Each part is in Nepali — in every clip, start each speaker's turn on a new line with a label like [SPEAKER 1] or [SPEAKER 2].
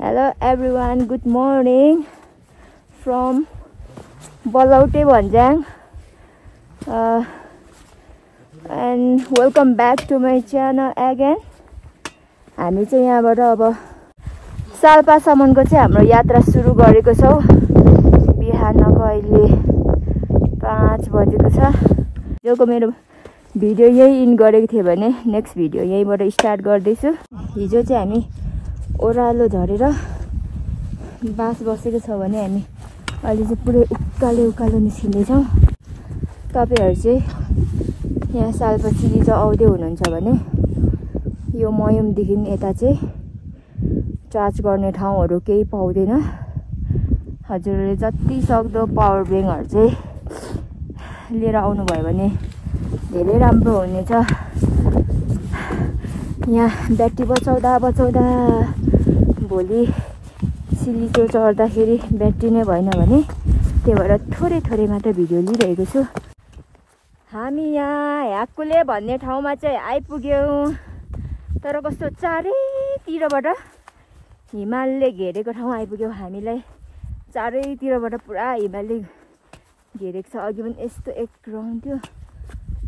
[SPEAKER 1] Hello everyone, good morning from Balaute Bhanjang and welcome back to my channel again. हामी चाहिँ यहाँबाट अब साल्पासम्मको चाहिँ हाम्रो यात्रा सुरु गरेको छौं। बिहानको अहिले 5 बजेको छ। योको मेरो भिडियो यही इन गरेको थिए भने नेक्स्ट भिडियो यहीबाट स्टार्ट गर्दैछु। हिजो चाहिँ हामी ओरालो झरेर बास बसेको छ भने हामी अहिले चाहिँ पुरै उकालो निस्किँदै छौं। तपाईहरु चाहिँ यहाँ साल्पा सिलिचो आउँदै हुनुहुन्छ भने यो मयुमदेखि यता चाहिँ चार्ज गर्ने ठाउँहरु केही पाउँदैन। हजुरले जति सक्दो पावर बैंकहरु चाहिँ लिएर आउनु भयो भने धेरै राम्रो हुनेछ। यहाँ ब्याट्री बचाउँदा भोलि सिलिचो चढ्दाखेरि ब्याट्री नै भएन भने त्यही भएर थोरै मात्र भिडियो लिइरहेको छु। हामी यहाँ ह्याकुले भन्ने ठाउँमा चाहिँ आइपुग्यौं। तर कस्तो चारैतिरबाट हिमालले घेरेको ठाउँ आइपुग्यौं। हामीलाई चारैतिरबाट पुरा हिमालले घेरेको छ। अघि पनि यस्तो एक राउन्ड थियो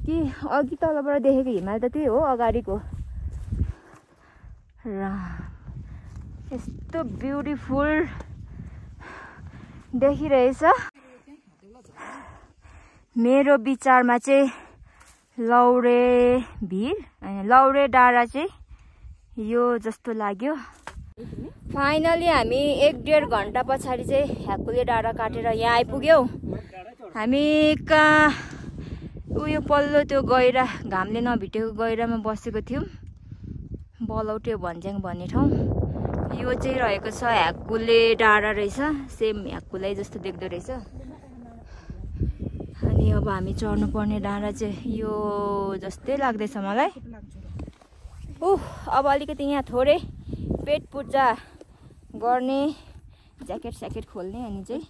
[SPEAKER 1] कि अघि तलबाट देखेको हिमाल त त्यही हो अगाडिको। र यस्तो ब्युटिफुल देखिरहेछ। मेरो विचारमा चाहिँ लौरे डाँडा चाहिँ यो जस्तो लाग्यो। फाइनली हामी 1-1.5 घण्टा पछाडि चाहिँ ह्याकुले डाँडा काटेर यहाँ आइपुग्यौं। हामी उयो पल्लो त्यो गैरा घामले नभिटेको गैरामा बसेको थियौं। बलौटे भन्ज्याङ भन्ने ठाउँ यो चाहिँ रहेको छ ह्याकुले डाँडा रहेछ। सेम ह्याकुलै जस्तो देख्दो रहेछ। अनि अब हामी चढ्नु पर्ने डाँडा चाहिँ यो जस्तै लाग्दैछ मलाई। अब अलिकति यहाँ थोरै पेट पूजा गर्ने ज्याकेट खोल्ने अनि चाहिँ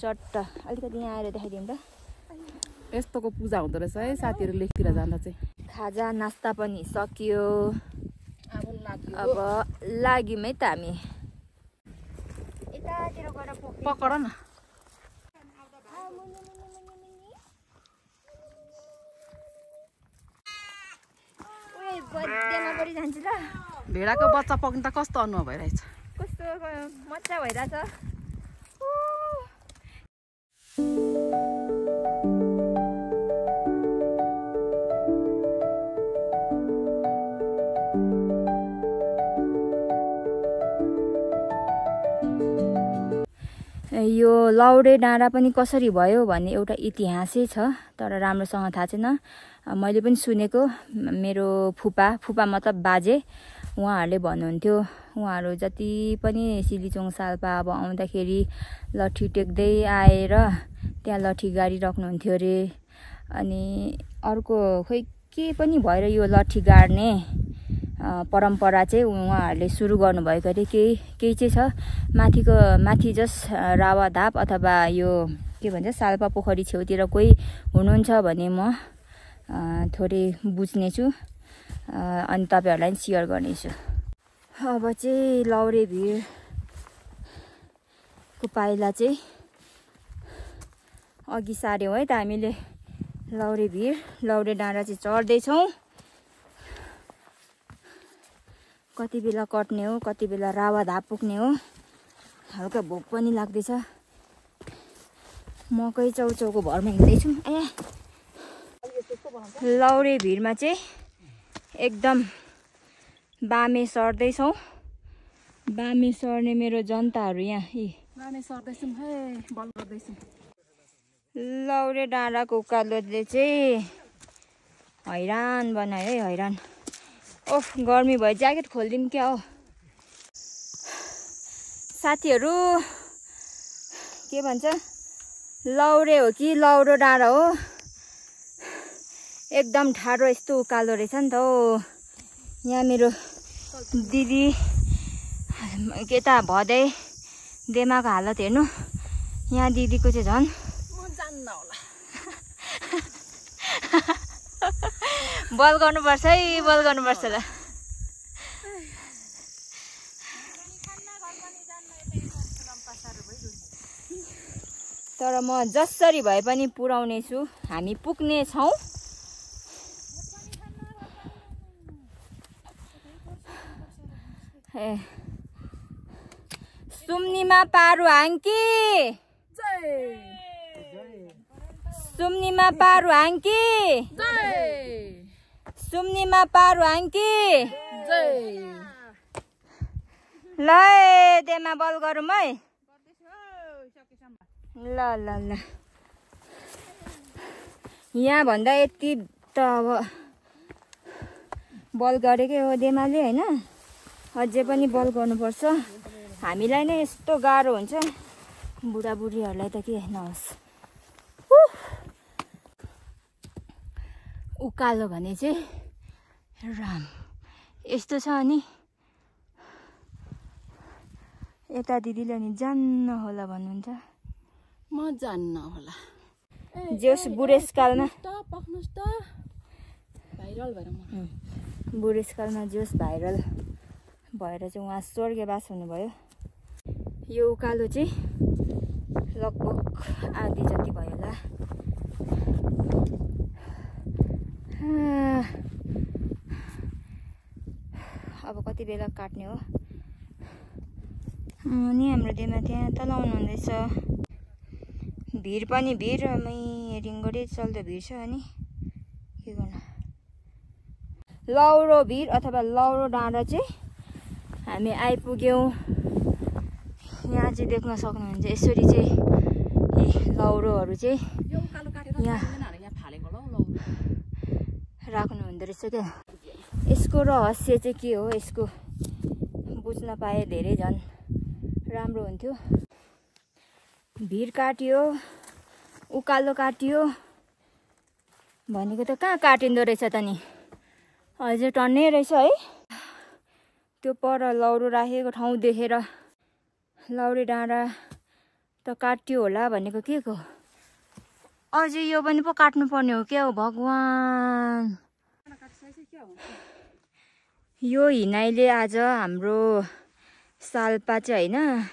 [SPEAKER 1] चट्ट अलिकति यहाँ आएर देखाइदिउँ त।
[SPEAKER 2] यस्तोको पूजा हुँदो रहेछ है साथीहरु लेकतिर जाँदा चाहिँ।
[SPEAKER 1] खाजा नास्ता पनि सकियो। अब लाग्यौं है त हामी। यतातिर गएर
[SPEAKER 2] पकड न। भेडाको बच्चा पक्नु त कस्तो अनुभव भइरहेछ?
[SPEAKER 1] कस्तो मजा भइरहेछ। यो लौरे डाँडा पनि कसरी भयो भन्ने एउटा इतिहासै छ। तर राम्रोसँग थाहा छैन। मैले पनि सुनेको मेरो फुपा मतलब बाजे उहाँहरूले भन्नुहुन्थ्यो। उहाँहरू जति पनि सिलिचोङ साल्पा अब आउँदाखेरि लट्ठी टेक्दै आएर त्यहाँ लट्ठी गाडी राख्नुहुन्थ्यो अरे। अनि अर्को खोइ के पनि भएर यो लट्ठी गाड्ने परम्परा चाहिँ उहाँहरूले सुरु गर्नुभएको अरे। केही चाहिँ छ माथि जस रावा धाप अथवा यो के भन्छ साल्पा पोखरी छेउतिर कोही हुनुहुन्छ भने म थोरै बुझ्ने छु अनि तपाईहरुलाई शेयर गर्नेछु। अब चाहिँ लौरे भिरको पाइला चाहिँ अघि सार्यौं है त हामीले। लौरे डाँडा चाहिँ चढ्दै छौं। कति बेला कट्ने हो कति बेला रावा धाप पुग्ने हो। हल्का भोक पनि लाग्दैछ। मकै चौचौको भरमा हिँड्दैछु। लौरे भिरमा चाहिँ एकदम बामे सर्दैछौं। बामे सर्ने मेरो जनताहरु यहाँ
[SPEAKER 2] बामे सर्दैछौं हे बल गर्दैछौं।
[SPEAKER 1] लौरे डाँडाको उकालोले चाहिँ हैरान बनायो है हैरान। ओफ गर्मी भयो ज्याकेट खोल्दिम क्या हो। साथीहरु के भन्छ लौरे हो कि लौरो डाँडा हो। एकदम ठाडो यस्तो उकालो रहेछ नि त हो। यहाँ मेरो दिदी केटा भदै देमाको हालत हेर्नु। यहाँ दिदीको चाहिँ झन्
[SPEAKER 2] म जान्न होला।
[SPEAKER 1] बल गर्नुपर्छ है बल गर्नुपर्छ ल। तर म जसरी भए पनि पुर्याउने छु। हामी पुग्ने छौँ। सुम्निमा पारुहाङ्की सुम्निमा पारुहाङ्की सुम्निमा पारुहाङ्की ल देमा बल गरौँ है। ल ल ल यहाँ भन्दा यति त अब बल गरेकै हो देमाले होइन। अझै पनि बल गर्नुपर्छ। हामीलाई नै यस्तो गाह्रो हुन्छ, बुढाबुढीहरूलाई त के नहोस्। उकालो भने चाहिँ राम यस्तो छ। अनि यता दिदीले नि जान्न होला भन्नुहुन्छ।
[SPEAKER 2] म जान्न होला
[SPEAKER 1] जोस बुढेसकालमा
[SPEAKER 2] भाइरल भएर
[SPEAKER 1] बुढेसकालमा जोस भाइरल भएर चाहिँ उहाँ स्वर्गवास हुनुभयो। यो उकालो चाहिँ लगभग आधी जति भयो होला। अब कति बेला काट्ने हो। अनि हाम्रो देमा त्यहाँ तल आउनु हुँदैछ। भिड पनि भिड, रिङ्गोडे चल्दो भिड छ। अनि के गर्नु, लौरो भिड अथवा लौरो डाँडा चाहिँ हामी आइपुग्यौँ। यहाँ चाहिँ देख्न सक्नुहुन्छ यसरी चाहिँ लौरोहरू चाहिँ यहाँ राख्नु हुँदो रहेछ क्या। यसको रहस्य चाहिँ के हो, यसको बुझ्न पाए धेरै झन् राम्रो हुन्थ्यो। भिड काट्यो, उकालो काट्यो भनेको त कहाँ काटिँदो रहेछ त नि, अझै टन्नै रहेछ है। त्यो पर लौरो राखेको ठाउँ देखेर लौरे डाँडा त काट्यो होला भनेको के को, अझै यो पनि पो काट्नु पर्ने हो क्या हो भगवान्। यो हिँडाइले आज हाम्रो सालपा चाहिँ होइन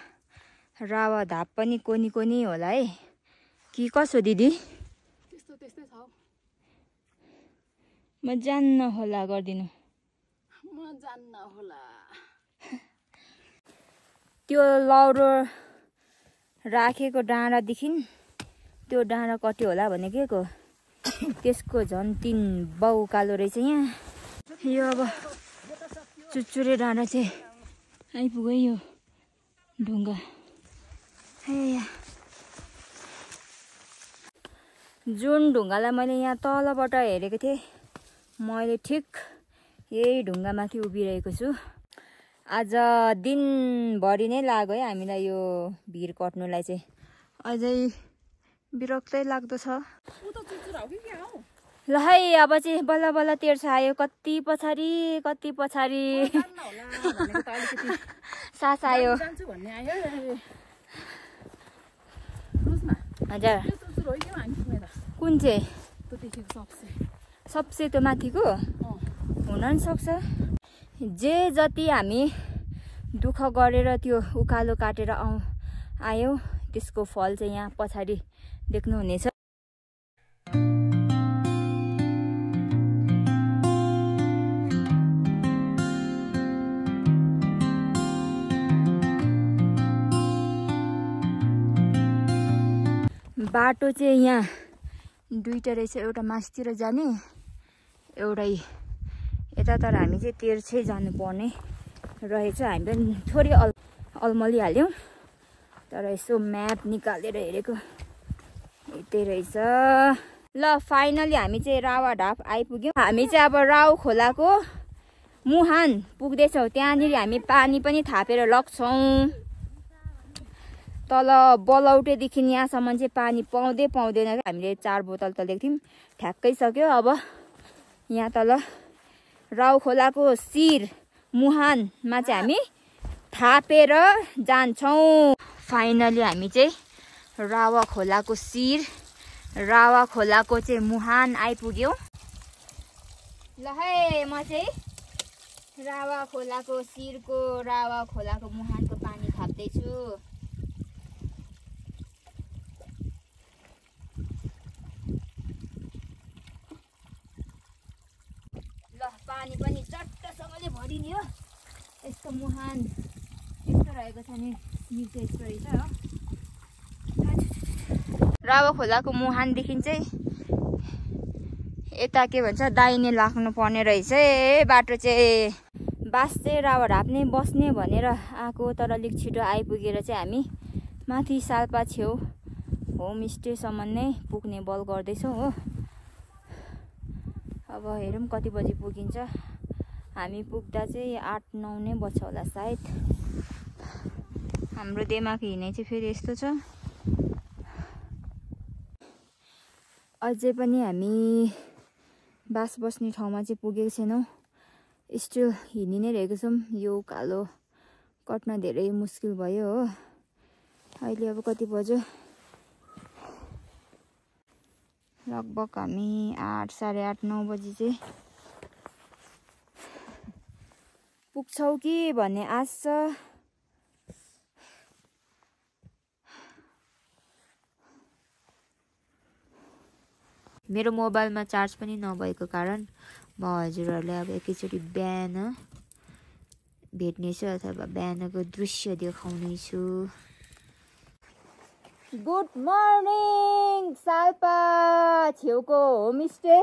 [SPEAKER 1] रावा धाप पनि कोनी कोनी होला है कि कसो दिदी?
[SPEAKER 2] त्यस्तै छ।
[SPEAKER 1] म जान्न होला गरिदिनु।
[SPEAKER 2] म जान्न होला।
[SPEAKER 1] त्यो लौरो राखेको डाँडादेखि त्यो डाँडा कट्यो होला भने के को, त्यसको झन् 3 बाउ कालो रहेछ यहाँ। यो अब चुचुरे डाँडा चाहिँ आइपुग्यो यो ढुङ्गा। जुन ढुङ्गालाई मैले यहाँ तलबाट हेरेको थिएँ, मैले ठिक यही ढुङ्गामाथि उभिरहेको छु। आज दिनभरि नै लाग्यो है हामीलाई यो भिड कट्नुलाई चाहिँ। अझै विरक्तै लाग्दो छ। ल है अब चाहिँ बल्ल बल्ल तेर्छ आयो। कति पछाडि सास आयो। हजुर कुन चाहिँ? सबसे त्यो माथिको हुन नि सक्छ। जे जति हामी दुःख गरेर त्यो उकालो काटेर आयौँ त्यसको फल चाहिँ यहाँ पछाडि देख्नुहुनेछ। बाटो चाहिँ यहाँ दुईटा रहेछ, एउटा मास्तिर जाने एउटै यता। तर हामी चाहिँ तेर्छै जानुपर्ने रहेछ। हामी पनि थोरै अल्मलिहाल्यौँ, तर यसो म्याप निकालेर हेरेको यतै रहेछ। ल फाइनली हामी चाहिँ रावा ढाप आइपुग्यौँ। हामी चाहिँ अब राउ खोलाको मुहान पुग्दैछौँ। त्यहाँनिर हामी पानी पनि थापेर लग्छौँ। तल बलौटेदेखि यहाँसम्म चाहिँ पानी पाउँदैन। हामीले 4 बोतल त लिएको थियौँ, ठ्याक्कै सक्यो। अब यहाँ तल राउ खोलाको शिर मुहानमा चाहिँ हामी थापेर जान्छौँ। फाइनली हामी चाहिँ रावा खोलाको शिर, रावा खोलाको चाहिँ मुहान आइपुग्यौँ। ल है म चाहिँ रावा खोलाको शिरको, रावा खोलाको मुहानको पानी थाप्दैछु। मुहान यस्तो रहेको छ नि, मिर्च यस्तो रहेछ हो। रावा खोलाको मुहानदेखि चाहिँ यता के भन्छ दाहिने लाग्नु पर्ने रहेछ बाटो चाहिँ। बास चाहिँ रावा ढाप्ने बस्ने भनेर आएको, तर अलिक छिटो आइपुगेर चाहिँ हामी माथि साल्पा छेउ होमस्टेसम्म नै पुग्ने बल गर्दैछौँ हो। अब हेरौँ कति बजी पुगिन्छ। हामी पुग्दा चाहिँ 8-9 नै बज्छ होला सायद। हाम्रो दिमाग हिँडे चाहिँ फेरि यस्तो छ। अझै पनि हामी बास बस्ने ठाउँमा चाहिँ पुगेको छैनौँ। स्टिल हिँडि नै रहेको छौँ। यो कालो कट्न धेरै मुस्किल भयो हो। अहिले अब कति बज्यो, लगभग हामी 8, साढे 8, 9 बजी चाहिँ पुग्छौँ कि भन्ने आश छ। मेरो मोबाइलमा चार्ज पनि नभएको कारण म हजुरहरूलाई अब एकैचोटि बिहान भेट्नेछु अथवा बिहानको दृश्य देखाउनेछु। गुड मर्निङ साल्पा छेउको होमस्टे।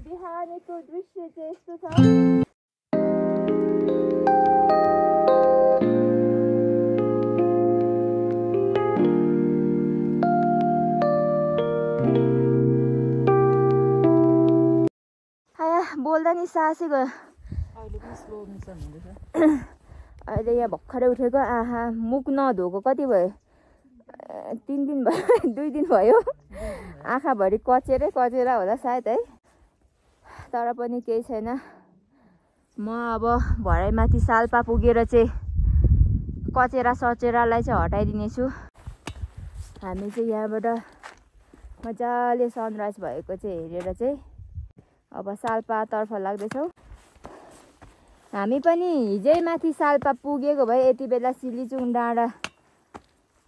[SPEAKER 1] बिहानको दृश्य चाहिँ यस्तो छ। बोल्दा नि सासै गयो। अहिले यहाँ भर्खरै उठेको। आहा मुख नधोएको कति भयो, 3 दिन भयो 2 दिन भयो। आँखाभरि कचेरै कचेरा होला सायद है, तर पनि केही छैन। म अब भराइमाथि साल्पा पुगेर चाहिँ कचेरा सचेरालाई चाहिँ हटाइदिनेछु। हामी चाहिँ यहाँबाट मजाले सनराइज भएको चाहिँ हेरेर चाहिँ अब साल्पातर्फ लाग्दैछौँ। हामी पनि हिजै माथि साल्पा पुगेको भए यति बेला सिलिचुङ डाँडा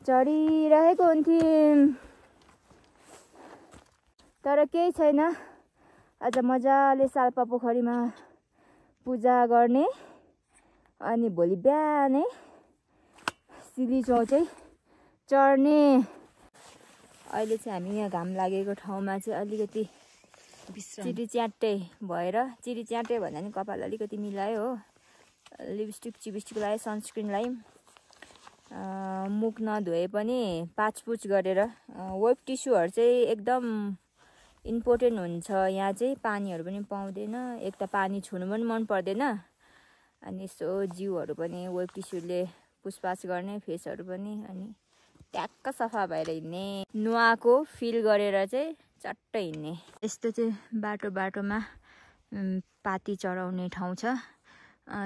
[SPEAKER 1] चढिरहेको हुन्थ्यौँ, तर केही छैन। आज मजाले साल्पा पोखरीमा पूजा गर्ने अनि भोलि बिहानै सिलिचुङ चाहिँ चढ्ने। अहिले चाहिँ हामी यहाँ घाम लागेको ठाउँमा चाहिँ अलिकति चिरी च्याट्टै भएर, चिरी च्याट्टै भन्दा नि कपाल अलिकति मिलायो हो। लिपस्टिक चिपस्टिक लगायो, सनस्क्रिन लगायौँ। मुख नधोए पनि पाछपुछ गरेर। वेब टिस्युहरू चाहिँ एकदम इम्पोर्टेन्ट हुन्छ यहाँ चाहिँ। पानीहरू पनि पाउँदैन, एक त पानी छुनु पनि मन पर्दैन, अनि यसो जिउहरू पनि वेब टिस्युले पुछपाछ गर्ने, फेसहरू पनि, अनि ट्याक्क सफा भएर हिँड्ने, नुहाएको फिल गरेर चाहिँ चट्ट हिँड्ने। यस्तो चाहिँ बाटो बाटोमा पाती चढाउने ठाउँ छ।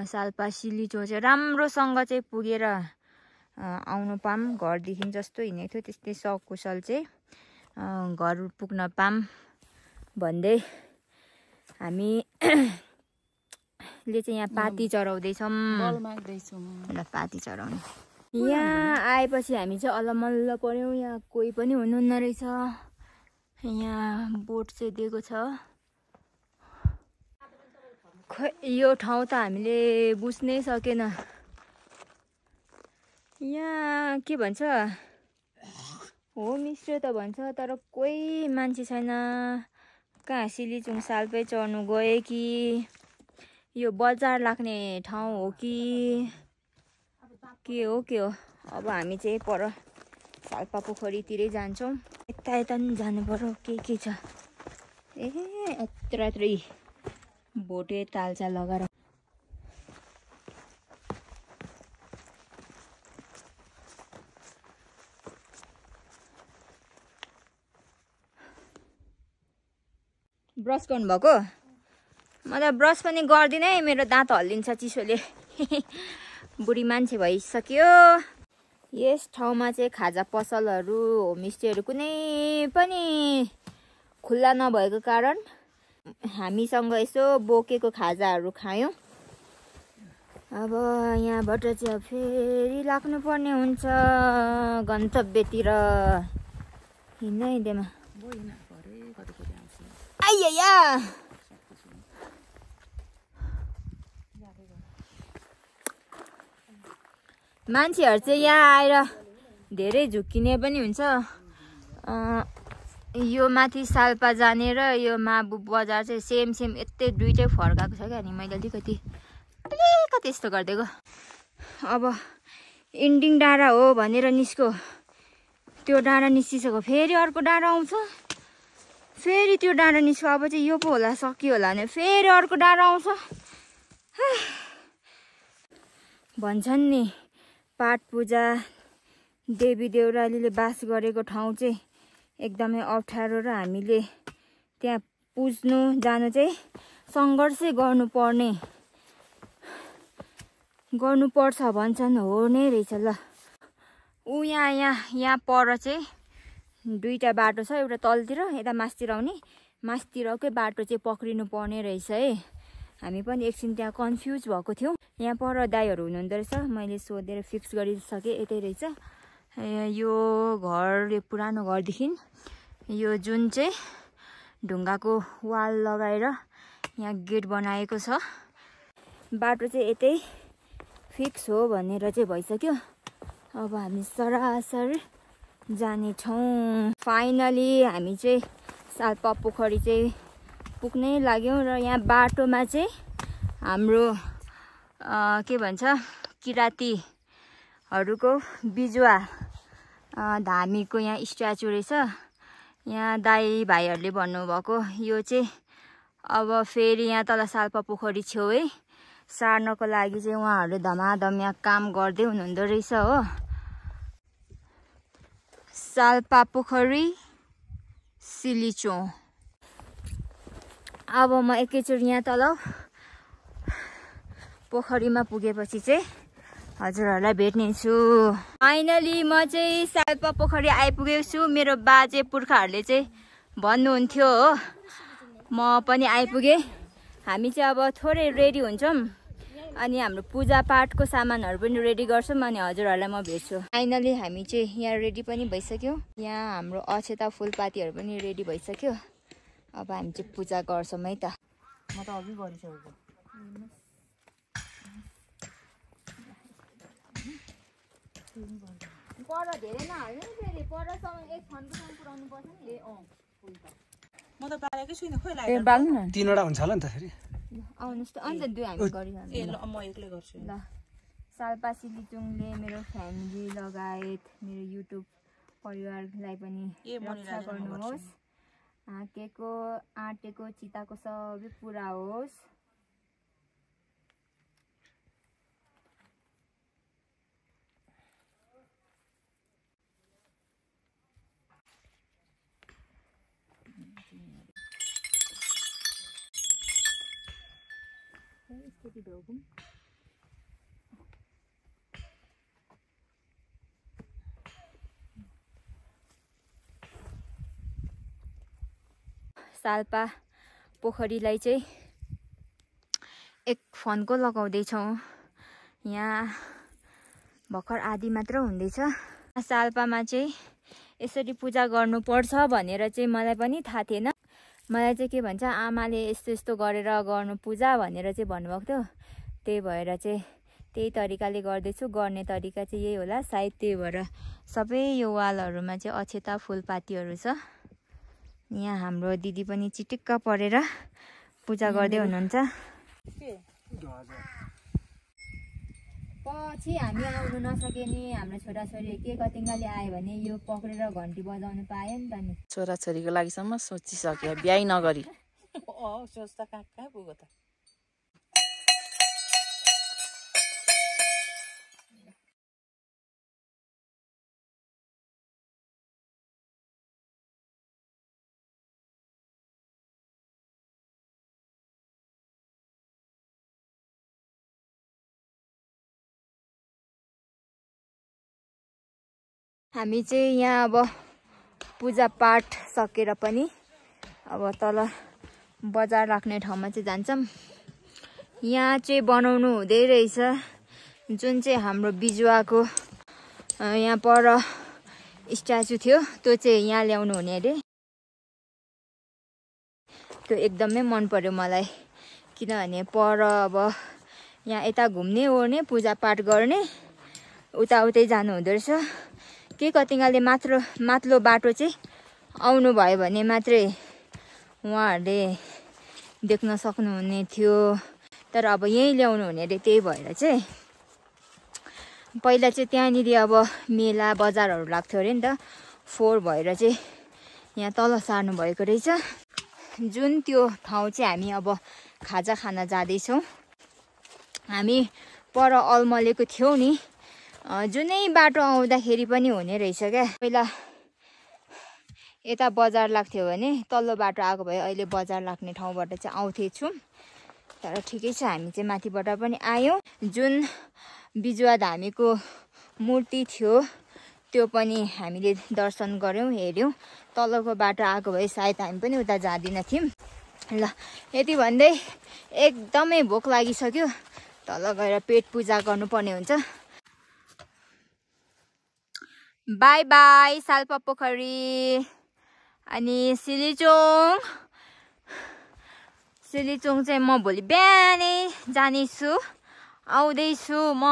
[SPEAKER 1] साल्पा सिलिचुङ चाहिँ राम्रोसँग चाहिँ पुगेर आउनु पाऊँ, घरदेखि जस्तो हिँडेको थियो त्यस्तै सकुशल चाहिँ घर पुग्न पाऊँ भन्दै हामीले चाहिँ यहाँ पाती चढाउँदैछौँ। ल पाती चढाउने। यहाँ आएपछि हामी चाहिँ अलमल्ल पर्यौँ। यहाँ कोही पनि हुनुहुन्न रहेछ। यहाँ बोट चाहिँ दिएको छ। खै यो ठाउँ त हामीले बुझ्नै सकेन। यहाँ के भन्छ होमस्टे त भन्छ, तर कोही मान्छे छैन। कहाँ सिलिचुङ साल्पै चढ्नु गए कि यो बजार लाग्ने ठाउँ हो कि के हो के हो। अब हामी चाहिँ पर साल्पा पोखरीतिरै जान्छौँ। यता नि जानु पर्यो। के छ यत्रै भोटे तालचा लगाएर। ब्रस गर्नुभएको? म त ब्रस पनि गर्दिनँ है, मेरो दाँत हल्लिन्छ चिसोले। बुढी मान्छे भइसक्यो। यस ठाउँमा चाहिँ खाजा पसलहरू, होमस्टेहरू कुनै पनि खुल्ला नभएको कारण हामीसँग यसो बोकेको खाजाहरू खायौँ। अब यहाँबाट चाहिँ फेरि लाग्नुपर्ने हुन्छ गन्तव्यतिर। हिँड्दैमा आइया मान्छेहरू चाहिँ यहाँ आएर धेरै झुक्किने पनि हुन्छ। यो माथि साल्पा जाने र यो माबु बजार चाहिँ सेम यतै दुइटै फर्काएको छ क्या। अनि मैले अलिकति यस्तो गरिदिएको। अब इन्डिङ डाँडा हो भनेर निस्को, त्यो डाँडा निस्किसक्यो, फेरि अर्को डाँडा आउँछ, फेरि त्यो डाँडा निस्क्यो। अब चाहिँ यो पो होला, सकियो होला भने फेरि अर्को डाँडा आउँछ। भन्छन् नि पाठ पूजा देवी देउरालीले बास गरेको ठाउँ चाहिँ एकदमै अप्ठ्यारो र हामीले त्यहाँ पुज्नु जानु चाहिँ सङ्घर्षै गर्नुपर्छ भन्छन्। हो नै रहेछ ल। यहाँ पर चाहिँ दुईटा बाटो छ, एउटा तलतिर यता मासतिर आउने, मासतिरकै बाटो चाहिँ पक्रिनु पर्ने रहेछ है। हामी पनि एकछिन त्यहाँ कन्फ्युज भएको थियौँ। यहाँ पर दाइहरू हुनुहुँदो रहेछ, मैले सोधेर फिक्स गरिसकेँ, यतै रहेछ। यो घर, यो पुरानो घरदेखि यो जुन चाहिँ ढुङ्गाको वाल लगाएर यहाँ गेट बनाएको छ, बाटो चाहिँ यतै फिक्स हो भनेर चाहिँ भइसक्यो। अब हामी सरासर जानेछौँ। फाइनली हामी चाहिँ साल्पा पोखरी चाहिँ पुग्नै लाग्यौँ र यहाँ बाटोमा चाहिँ हाम्रो के भन्छ किरातीहरूको बिजुवा धामीको यहाँ स्ट्याचु रहेछ। यहाँ दाई भाइहरूले भन्नुभएको यो चाहिँ अब फेरि यहाँ तल साल्पा पोखरी छेउै सार्नको लागि चाहिँ उहाँहरूले धमाधम यहाँ काम गर्दै हुनुहुँदो रहेछ हो। साल्पा पोखरी सिलिचो। अब म एकैचोटि यहाँ तल पोखरीमा पुगेपछि चाहिँ हजुरहरूलाई भेट्ने छु। फाइनली म चाहिँ साल्पा पोखरी आइपुगेको छु। मेरो बाजे पुर्खाहरूले चाहिँ भन्नुहुन्थ्यो हो, म पनि आइपुगेँ। हामी चाहिँ अब थोरै रेडी हुन्छौँ अनि हाम्रो पूजा पाठको सामानहरू पनि रेडी गर्छौँ अनि हजुरहरूलाई म भेट्छु। फाइनली हामी चाहिँ यहाँ रेडी पनि भइसक्यौँ। यहाँ हाम्रो अक्षता फुलपातीहरू पनि रेडी भइसक्यो। अब हामी चाहिँ पूजा गर्छौँ है त।
[SPEAKER 2] म त अघि गरिसकेको।
[SPEAKER 1] पर धेरै नहाल्नु नि, फेरि परसम्म एक खण्डसम्म पुऱ्याउनु पर्छ नि।
[SPEAKER 2] म त पारेकै छुइनँ, खोइ
[SPEAKER 1] ए बाल्नु न,
[SPEAKER 3] 3 वटा हुन्छ होला नि त फेरि।
[SPEAKER 1] आउनुहोस् त, अन्त दुई हामी गरिहाल्नु।
[SPEAKER 2] ए ल म एक्लै गर्छु।
[SPEAKER 1] ल साल्पा सिलिचुङले मेरो फ्यामिली लगायत मेरो युट्युब परिवारलाई पनि रक्षा गर्नुहोस्। आँटेको चिताको सबै पुरा होस्। साल्पा पोखरीलाई चाहिँ एक फन्को लगाउँदैछौँ। यहाँ भर्खर आधी मात्र हुँदैछ। साल्पामा चाहिँ यसरी पूजा गर्नुपर्छ भनेर चाहिँ मलाई पनि थाहा थिएन। मलाई चाहिँ के भन्छ आमाले यस्तो यस्तो गरेर गर्नु पूजा भनेर चाहिँ भन्नुभएको थियो। त्यही भएर चाहिँ त्यही तरिकाले गर्दैछु। गर्ने तरिका चाहिँ यही होला सायद, त्यही भएर सबै यो वालहरूमा चाहिँ अक्षता फुलपातीहरू छ। यहाँ हाम्रो दिदी पनि चिटिक्क परेर पूजा गर्दै हुनुहुन्छ। पछि हामी आउनु नसके नि हाम्रो छोराछोरी के कतिले आयो भने यो पक्रेर घन्टी बजाउनु पायो नि त नि।
[SPEAKER 2] छोराछोरीको लागिसम्म सोचिसक्यो, बिहाइ नगरी। सोच्दा कहाँ पुग्यो त।
[SPEAKER 1] हामी चाहिँ यहाँ अब पूजा पाठ सकेर पनि अब तल बजार राख्ने ठाउँमा चाहिँ जान्छौँ। यहाँ चाहिँ बनाउनु हुँदै रहेछ जुन चाहिँ हाम्रो बिजुवाको यहाँ पर स्ट्याचु थियो त्यो चाहिँ यहाँ ल्याउनु हुने अरे। त्यो एकदमै मन पर्यो मलाई, किनभने पर अब यहाँ यता घुम्ने ओर्ने पूजा पाठ गर्ने उताउतै जानु हुँदो रहेछ। के कतिले माथिल्लो बाटो चाहिँ आउनु भयो भने मात्रै उहाँहरूले देख्न सक्नुहुने थियो। तर अब यहीँ ल्याउनु हुने अरे, त्यही भएर चाहिँ पहिला चाहिँ त्यहाँनिर अब मेला बजारहरू लाग्थ्यो अरे नि त, फोहोर भएर चाहिँ यहाँ तल सार्नु भएको रहेछ। जुन त्यो ठाउँ चाहिँ हामी अब खाजा खान जाँदैछौँ। हामी पर अल्मलेको थियौँ नि, जुनै बाटो आउँदाखेरि पनि हुने रहेछ क्या। पहिला यता बजार लाग्थ्यो भने तल्लो बाटो आएको भए अहिले बजार लाग्ने ठाउँबाट चाहिँ आउँथेछौँ। तर ठिकै छ, हामी चाहिँ माथिबाट पनि आयौँ। जुन बिजुवा धामीको मूर्ति थियो त्यो पनि हामीले दर्शन गऱ्यौँ, हेऱ्यौँ। तलको बाटो आएको भए सायद हामी पनि उता जाँदिन थियौँ। ल यति भन्दै एकदमै भोक लागिसक्यो, तल गएर पेट पूजा गर्नुपर्ने हुन्छ। बाई बाई साल्पा पोखरी अनि सिलिचोङ। सिलिचोङ चाहिँ म भोलि बिहानै जानेछु, आउँदैछु म।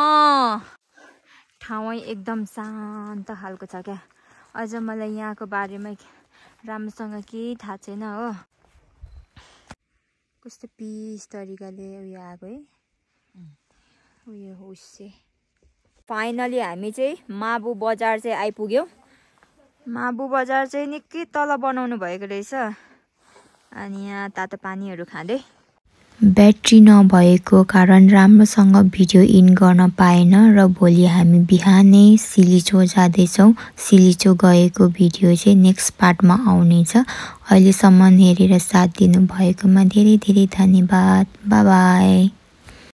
[SPEAKER 1] ठाउँ एकदम शान्त खालको छ क्या। अझ मलाई यहाँको बारेमा राम्रोसँग केही थाहा छैन हो। कस्तो पिस तरिकाले उयो आएको है, उयो होस्। फाइनली हामी चाहिँ माबु बजार चाहिँ आइपुग्यौँ। माबु बजार चाहिँ निकै तल बनाउनु भएको रहेछ। अनि यहाँ तातो पानीहरू खाँदै। ब्याट्री नभएको कारण राम्रोसँग भिडियो इन गर्न पाएन र भोलि हामी बिहानै सिलिचो जाँदैछौँ। सिलिचो गएको भिडियो चाहिँ नेक्स्ट पार्टमा आउनेछ। अहिलेसम्म हेरेर साथ दिनुभएकोमा धेरै धेरै धन्यवाद। By by.